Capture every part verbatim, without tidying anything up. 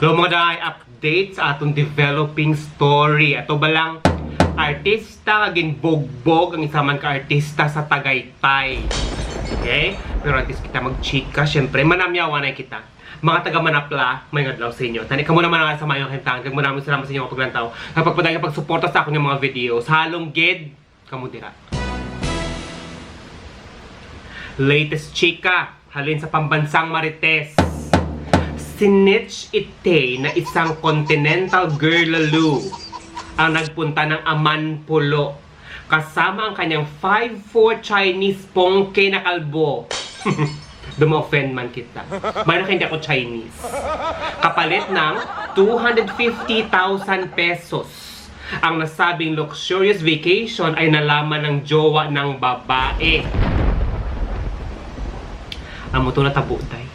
So, mga day, update sa atong developing story. Ato ba lang artista nga ginbugbog ang isa man ka artista sa Tagaytay? Okay? Pero antes kita magchika, syempre, manamyawan na kita. Mga taga Manapla, may ngadlaw sa inyo. Tani kamo naman ang sa mayong kahimtangan. Kag maraming salamat sa inyong paglantaw. Kapag padayon pagsuporta sa akong mga videos, halong gid kamo dira. Latest chika, halin sa pambansang Marites. Sinitch ite na isang continental girl lalo ang nagpunta ng Aman Pulo kasama ang kanyang five four Chinese pongke na kalbo. Duma-offend man kita. May na hindi ako Chinese. Kapalit ng two hundred fifty thousand pesos. Ang nasabing luxurious vacation ay nalaman ng jowa ng babae. Amo to natabo, day.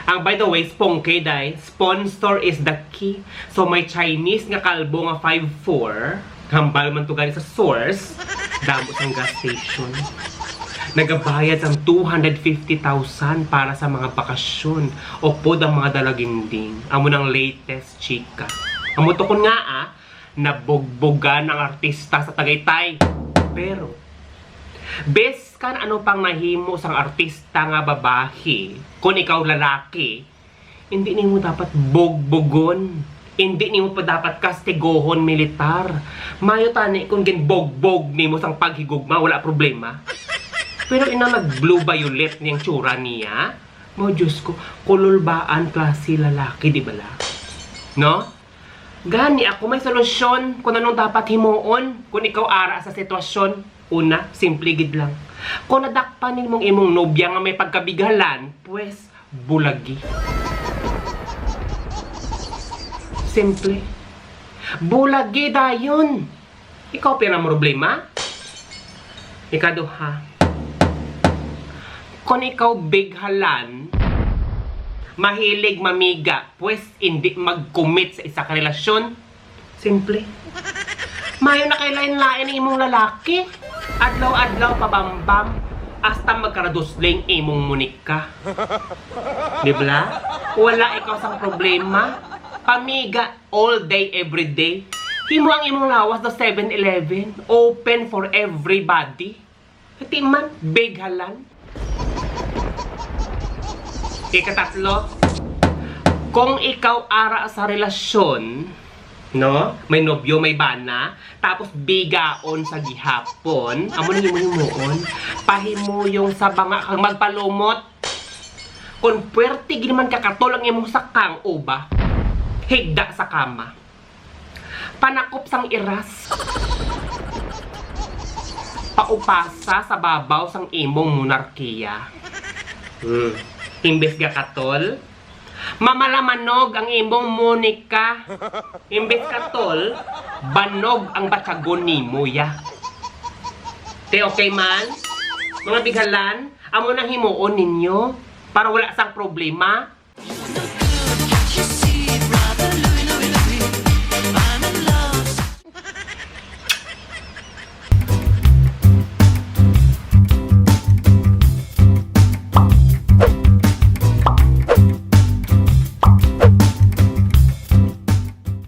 Ang, by the way, spongke, day, sponsor is the key. So, may Chinese nga kalbo nga five four, hambal man to gani sa source, damo sang gas station. Nagabayad sang two hundred fifty thousand para sa mga bakasyon. Upod ang mga dalaginding. Amo nang latest chika. Amo to kun nga, ah, nabugbugan ang artista sa Tagaytay. Pero, biskan ano pang nahimo sang artista nga babahi, kung ikaw lalaki, hindi nimo dapat bugbugon. Hindi nimo pa dapat kastigohon militar. Mayo tani kung ginbugbog nimo sang paghigugma, wala problema. Pero ina nag-blue violet niyang tsura niya, mo, Diyos ko, kululbaan klase lalaki, di bala? No? Gani ako may solusyon kung anong dapat himuon kung ikaw ara sa sitwasyon. Una, simple gid lang. Kung nadakpan nimong imong nobya nga may pagkabighalan, pues, bulagi. Simple. Bulagi dayon. Ikaw pira problema? Ikaduha, kung ikaw bighalan, mahilig mamiga, pues hindi mag-commit sa isa ka relasyon. Simple. Mayo na kay lain-lain ang imong lalaki. Adlaw-adlaw pabambam, hasta magkaradusling imong munika. Di bala? Wala ikaw sang problema. Pamiga all day, every day. Himo ang imong lawas do Seven Eleven, open for everybody. Hati man, bighalan. Ikatatlo, kung ikaw ara sa relasyon, no? May nobyo, may bana, tapos bigaon sa gihapon, amo na imong himuon, pahimuyong sa banga kag magpalumot. Kung puwerte gid man ka katol ang imong sakang uba, higda sa kama. Panakop sang iras. Paupasa sa babaw sang imong monarkiya. Hmm. Imbes ga katol, mamalamanog ang imong munika. Imbes katol, banog ang batyagon nimo, ya. Te, okay man? Mga bighalan, amo nang himuon ninyo para wala sang problema.